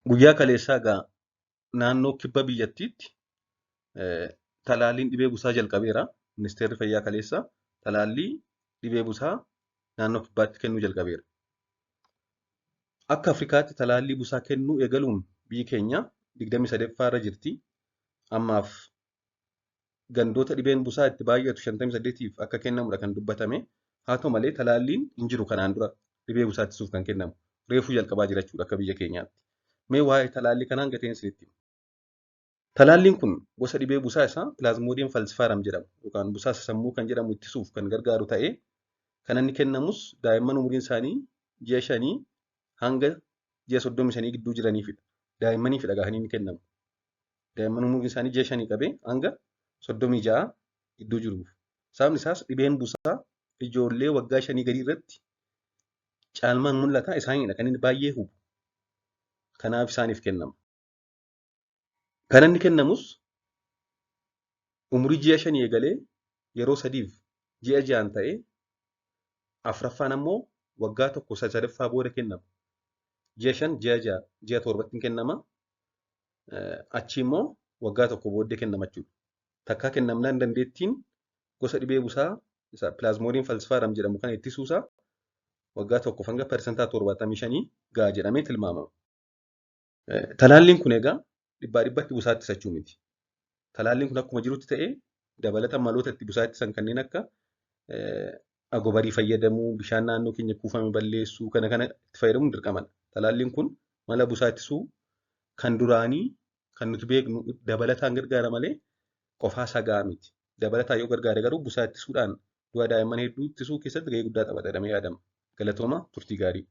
Guyyaa kaleessaa egaa naannoo kibba biyyattiitti talaalliin dhibee busaa jalqabeera. Ministeerri Fayyaa kaleessa talaallii dhibee busaa naannoo kibbaatti kennuu jalqabeera. Akka Afrikaatti talaallii busaa kennuu eegaluun biyyi keenya 23ffaa irra jirti. Ammaaf gandoota dhibeen busaa itti baay'atu 58f akka kennamudha kan dubbatame. Haa ta'u malee talaalliin hin jiru kanaan dura dhibee busaa ittisuuf kan kennamu. Reefuu jalqabaa jira jechuudha akka biyya keenyaatti. Mee waa'ee talaallii kanaan gateen isinitti hima. Talaalliin kun gosa dhibee busaa isaa Plasmodium falciparum jedhamu yookaan busaa sammuu kan jedhamu ittisuuf kan gargaaru ta'ee kan inni kennamus daa'imman umuriin isaanii ji'a 5 hanga ji'a 35 gidduu jiraniifidha. Daa'immaniifidha kan inni kennamu. Daa'imman umuriin isaanii ji'a 5 qabee hanga 36 gidduu jiruuf. Sababni isaas dhibeen busaa ijoollee waggaa 5 gadii irratti caalmaan mul'ata isaaniidha kan inni baay'ee hubu. Kanaaf isaaniif kennama. Kan inni kennamus umurii ji'a 5 eegalee yeroo 3f ji'a 6 ta'ee afraffaan ammoo waggaa 1 sadaffaa booda kennama. Ji'a 5, ji'a 6, ji'a 7tti kennama. Achi immoo waggaa 1 booddee kennama jechuudha. Takkaa kennamnaan dandeettiin gosa dhibee busaa isa Plasmodium falciparum jedhamu kana ittisuusaa waggaa 1 hanga 75% ga'a jedhamee tilmaamama. Talaalliin kun egaa dhibbaa dhibbatti busaa ittisa jechuu miti. Talaalliin kun akkuma jirutti ta'ee dabalata maloota itti busaa ittisan kanneen akka agobarii fayyadamuu, bishaan naannoo keenya kuufame balleessuu kana kana itti fayyadamuun dirqamadha. Talaalliin kun mala busaa ittisuu kan duraanii kan nuti beeknu dabalataan gargaara malee qofaa isaa gahaa miti. Dabalataan yoo gargaare garuu busaa ittisuudhaan du'a daa'imman hedduu ittisuu keessatti gahee guddaa taphata jedhamee yaadama. Galatooma turtii gaarii.